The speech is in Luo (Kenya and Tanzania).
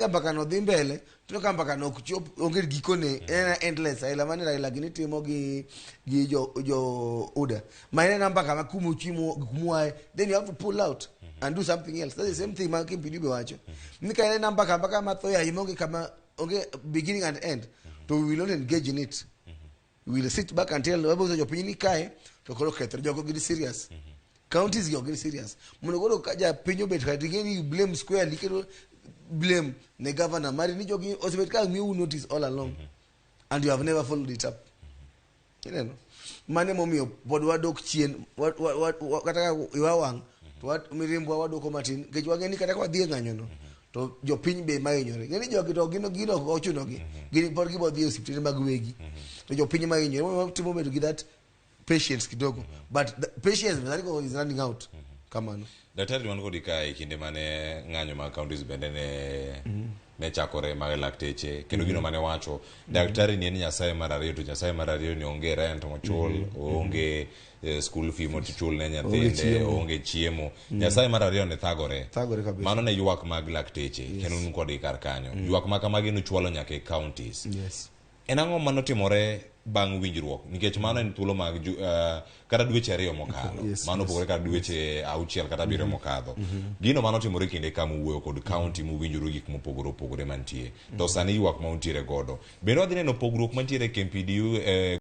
Ka mbaka no dhi mbele to ka mbaka no ok chop, onge gikone, en endless aila mane Raila gini timo gi jo UDA ma en en mbaka ma kuma uchimo kumwae, then you have to pull out and do something else. That's the same thing ma KMPDU be wacho ni ka en en mbaka ma tho ya onge kama onge beginning and end, to we will not engage in it. We will sit back and tell wabo jopiny ni kae to koro kethre. Jogo gin serious, counties gi ok gin serious mondo koro ka japiny obet ka ting'e ni blame squarely, kendo blame ne governor mari ni jogi osebet ka miyou notice all along and you have never followed it up. Ineno, mano emomiyo pod wadok chien kata ka iwa wang' to mirimbwa wadwoko matin, nikech wang'e ni kata ka wadhi e ng'anyono to jopiny be ema hinyore. Ng'e ni jogi to gin ok ochunogi, gin pod gibo dhi e osiptende mag wegi, to jopiny ema hinyore. Emomiyo watimo bedo gi that patience kidogo, but the patience sani is running out kamano. Daktari, wan kodi kae e kinde mane ng'anyo mag counties bende ne chakore mag lakteche, kendo gino mane wacho daktari ni en nyasaye mar ariyo, to nyasaye mar ariyo ni onge rent mochul, onge school fee mochul ne nyathinde, chiemo. Onge chiemo, nyasaye mar ariyo ne thagore. Thagore kabisa. Mano ne ywak mag lakteche, kendo un kodgi kar kanyo ywak ma kamagi nuchwalo nyaka e counties. En ang'o manotimore bang' winjruok? Nikech mano en thuolo mag kata dweche 2 mokalo, mano opogore kata dweche 6 kata 7 mokadho. Gino manotimore kinde ka muwuoyo kod county, muwinjoru gik mopogore opogore mantie, to sani ywak ma untiere godo bende wadhi neno pogruok mantiere e KMPDU.